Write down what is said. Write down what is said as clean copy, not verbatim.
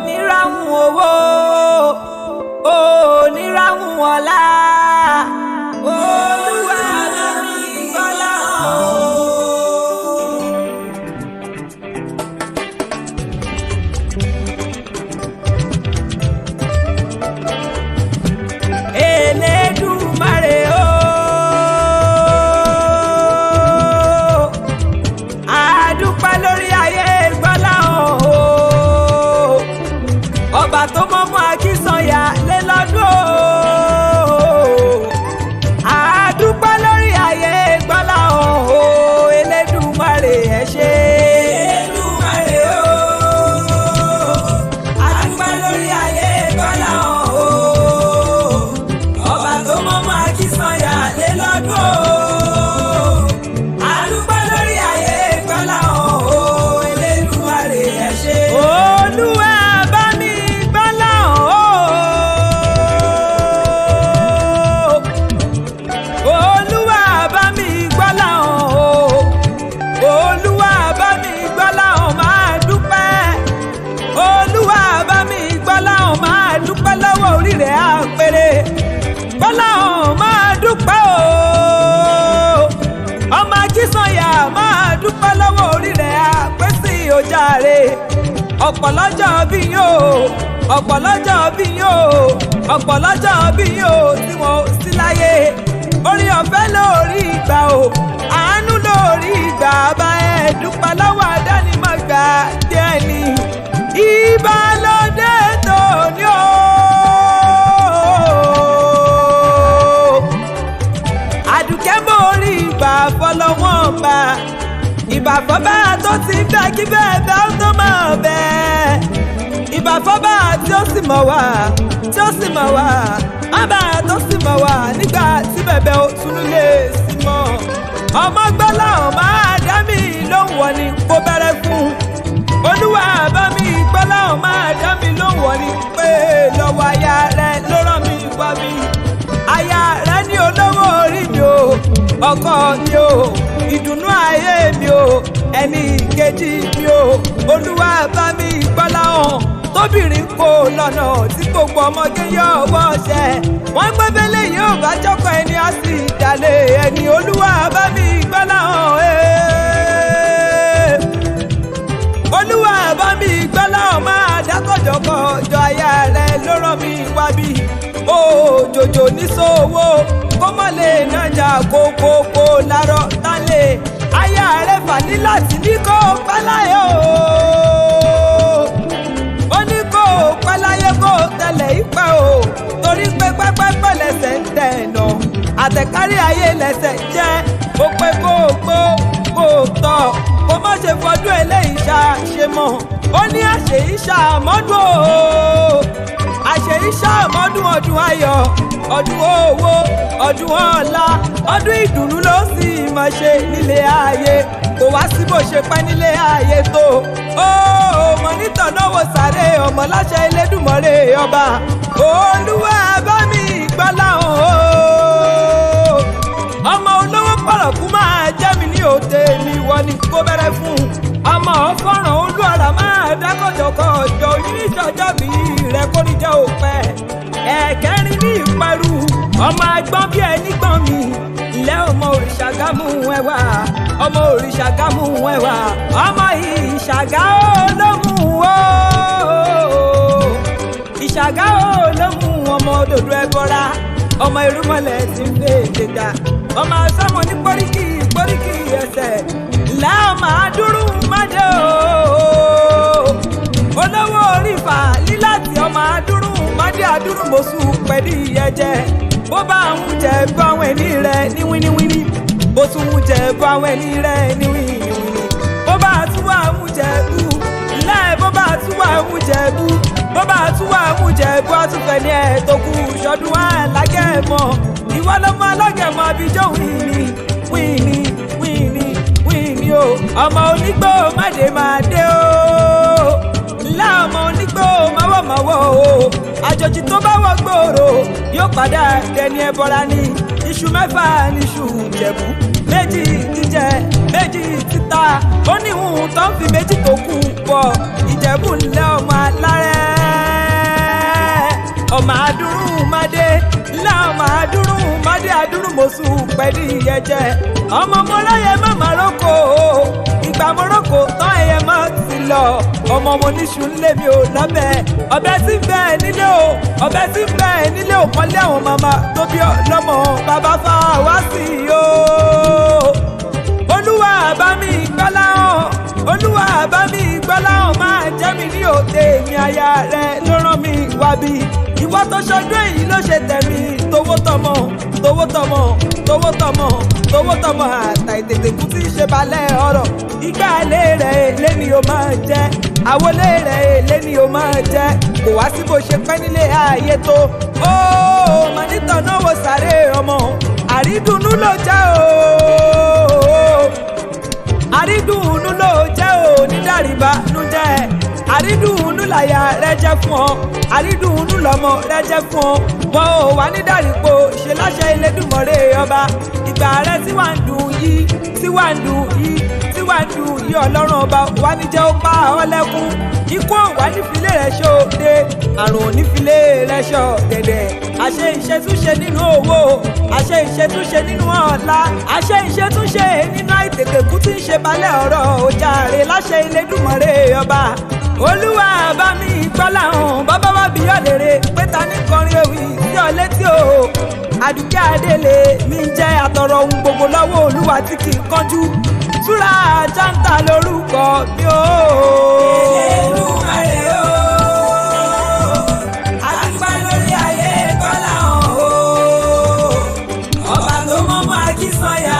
Níràhùn owó, ò níràhùn ọlá. Olúwa bá mi gbọ́lá o. Elédùmarè o, àdúpẹ́ lórí ayé gbọ́lá o. Ọba tó mọ́mọ́ Akínsànyà lé lọ́dún o. Àdúpẹ́ lórí ayé gbọ́lá o. Elédùmarè ẹ ṣé. Elédùmarè o, àdúpẹ́ lórí ayé gbọ́lá o. Ọba tó mọ́mọ́ Akínsànyà lé lọ́dún o. Àdúpẹ́ lórí ayé gbọ́lá o. Elédùmarè ẹ ṣé. Olúwa bá mi gbọ́lá o. Olúwa bá mi gbọ́lá o. Olúwa bá mi gbọ́lá o, máa dúpẹ́. Olúwa bá mi gbọ́lá o, máa dúpẹ́ lọ́wọ́ orí rẹ̀ àpèrè. Gbọ́lá o, máa dúpẹ́ o. Ọmọ Akínsànyà máa dúpẹ́ lọ́wọ́ orí rẹ̀ àpèsè òjàre. Ọ̀pọ̀ lọ́jọ́ bí yóò, ọ̀pọ̀ lọ́jọ́ bí yóò, ọ̀pọ̀ lọ́jọ́ bí yóò tí wọ́n ò sí láyé. Orí ọ̀fẹ́ lórí ìgbà o, àánú lórí ìgbà, bá ẹ dúpẹ́ lọ́wọ́ àdánimọ̀gbà díẹ̀ ni. Ìbálòdé tòní o. Àdùkẹ́ mórí ìgbà fọlọ́wọ́n bá. Ìbà fọ́bá tó ti ń bẹ́ kí bẹ́ẹ̀ bá ó tó mọ̀ bẹ́ẹ̀. Ìbà fọ́bá tí ó sì mọ̀ wá, tí ó sì mọ̀ wá. Ọba tó sì mọ̀ wá nígbà tí bẹ̀bẹ̀ ò tún lè sí mọ́. Ọmọ gbọ́lá ọ̀ máa dá mi lóhùn wọ̀ ni kó bẹ̀rẹ̀ fún. Olúwa bá mi gbọ́lá ọ̀ máa dá mi lóhùn wọ̀ ni pé lọ́wọ́ aya rẹ̀ ló rán mi wá mi. Aya rẹ̀ ní olówó orí mi o, ọkọ mi o, ìdùnnú ayé mi o, ẹni kejì mi o. Olúwa bá mi gbọ́lá hàn tóbìnrin kò lọ́nà tí gbogbo ọmọge yọ ọwọ́ ṣẹ. Wọ́n gbé bẹ́lẹ̀ yóò bá jọ́kọ̀ ẹni á sì dalẹ̀ ẹni. Olúwa bá mi gbọ́lá hàn ẹ́. Olúwa bá mi gbọ́lá hàn máa dákọ̀jọ̀kọ̀jọ̀ aya rẹ̀ ló rán mi wá bí. Òjòjò níṣòwò kó má lè nájà kókókó lárọ̀ tálẹ̀. Aya rẹ̀ fà ní láti ní kó pẹ́ láyé o. Ó ní kó pẹ́ láyé kó tẹ̀lé ìpẹ́ o. Torí pé pẹ́pẹ́pẹ́ lẹ́sẹ̀ ń tẹ̀nà. Àtẹ̀kárí ayé lẹ́sẹ̀ jẹ́. Ó pé kó gbó kó tọ̀. Kó má ṣe fọdún eléyìí ṣàṣe mọ́. Ó ní àṣẹ ìṣàmọ́dún o. Àṣẹ ìṣàmọ́dún ọdún ayọ̀, ọdún owó, ọdún ọlá, ọdún ìdùnnú ló sì máa ṣe nílé ayé. Kò wá sí bó ṣe pẹ́ nílé ayé tó. Ó mọ̀ nítọ̀nàwó sáré ọmọ láṣẹ Elédùmarè ọba. Olúwa bá mi gbọ́lá o. Ọmọ olówó pọ̀rọ̀kú máa jẹ́ mi ní òde mi wọ ni kó bẹ̀rẹ̀ fún. Ọmọ fọ́ràn olú ọ̀rá máa dákọ̀jọ̀kọ̀jọ̀ oníṣọ́jọ́ bí rẹ̀ kó ní jẹ́ òpẹ́. Ẹ̀kẹ́rin ní ìparú, ọmọ agbọ́n bí ẹni gbọ́n mi. Ilé ọmọ òrìṣàgámù ẹwà, ọmọ òrìṣàgámù ẹwà, ọmọ ìṣàgá olómù o. Ìṣàgá olómù ọmọ òdòdó ẹbọra, ọmọ irúmọlẹ̀ tí ń fẹ́ dèjà, ọmọ asọ́mọ ní póríkì póríkì ẹsẹ̀, ńlá ọmọ adúrú mádé o. Olówó orí fà líláti ọmọ adúrú mádé adúrú mọ̀sù pẹ̀lú ìyẹ́jẹ́. Bó bá ń jẹ bọ́ àwọn ẹni rẹ̀ ní wíníwíní, bó tún ń jẹ bọ́ àwọn ẹni rẹ̀ ní wíníwíní. Bó bá tún wà ń jẹ bú, ńlá bó bá tún wà ń jẹ bú, bó bá tún wà ń jẹ bú, àtúnfẹ́ ní ẹ̀ tó kù ṣọdún alágẹ̀mọ́. Ìwọ lọmọ alágẹ̀mọ́ abijọ́ wíní wíní wíní wíní o. Ọmọ onígbò má dé máa dé o. Ńlá ọmọ onígbò mọ́wọ́mọ́wọ́ o. Àjòjì tó bá wọ gbòòrò yóò padà dẹni ẹbọra ni. Iṣu mẹ́fà níṣu Ìjẹ̀bú, méjì jíjẹ, méjì títà. Ó ní ìhun tó ń fi méjì tó kù pọ̀. Ìjẹ̀bú ńlẹ̀ ọmọ alárẹ̀. Ọmọ adúrún mọ́dé adúrún mọ̀sù pẹ̀lú ìyẹ̀jẹ̀. Ọmọ mọ́láyẹ mọ̀mọ́ rókò, ìgbà mọ́rọ́kò tán ẹyẹ mọ́ ti lọ. Ọmọ mo níṣu ńlé mi ò lọ́bẹ̀, ọbẹ̀ tí ń bẹ nílé o, ọbẹ̀ tí ń bẹ nílé ò kọ́lé àwọn màmá tó bí ọlọ́mọ bàbá fa wá sí i o. Olúwa bá mi gbọ́lá hàn, olúwa bá mi gbọ́lá hàn, máa jẹ́ mi ní òde mi, aya rẹ ló rán mi wá bí. Ìwọ tó ṣọdún èyí ló ṣe tẹ̀mí, towó tọmọ, towó tọmọ, towó tọmọ, towó tọmọ, àtà ìtètè kú tí ń ṣe balẹ̀ ọ̀rọ̀. Ìgbà ilé rẹ̀ èlé ni o máa jẹ́, àwọlé rẹ̀ èlé ni o máa jẹ́. Kò wá sí bó ṣe pẹ́ nílé ààyè tó ó mà nítọ̀nà wo sàré ọmọ, àrídùnnú ló jẹ́ o, àrídùnnú ló jẹ́ o, nídàríbá nú jẹ́. Àrídùnnú làyà rẹ jẹ́ fún ọ, àrídùnnú lọ́mọ rẹ jẹ́ fún ọ. Wọn ò wá nídàrípò ṣe láṣẹ Elédùmarè ọba. Ìgbà rẹ tí wàá ń dùn yìí, tí wàá ń dùn yìí, tí wàá ń dùn yìí, ọlọ́run ọba wà níjẹ́ ó pa ọ́ lẹ́kún. Ikú ò wá nífilé rẹ ṣòde, àrùn ò nífilé rẹ ṣọ̀dẹ̀dẹ̀. Àṣẹ ìṣetúnṣe nínú owó, àṣẹ ìṣetúnṣe nínú ọ̀la, àṣẹ ìṣetúnṣe nínú àìtètèkú tí ń ṣe balẹ̀ ọ̀rọ̀ òjàre láṣẹ Elédùmarè ọba. Olúwa bá mi gbọ́lá hàn, bàbá wa bí ọ̀lẹ́rẹ̀ pé ta ní kọrin ewì sí ọ létí o. Àdùkẹ́ Adélé mi ń jẹ́ àtọ̀rọ̀ ohun gbogbo lọ́wọ́ olúwa tí kì í kánjú. Túra Jáńtà lórúkọ mi o. Elédùmarè o, àdúpẹ́ lórí ayé gbọ́lá hàn o. Ọba tó mọ́mọ́ Akínsànyà.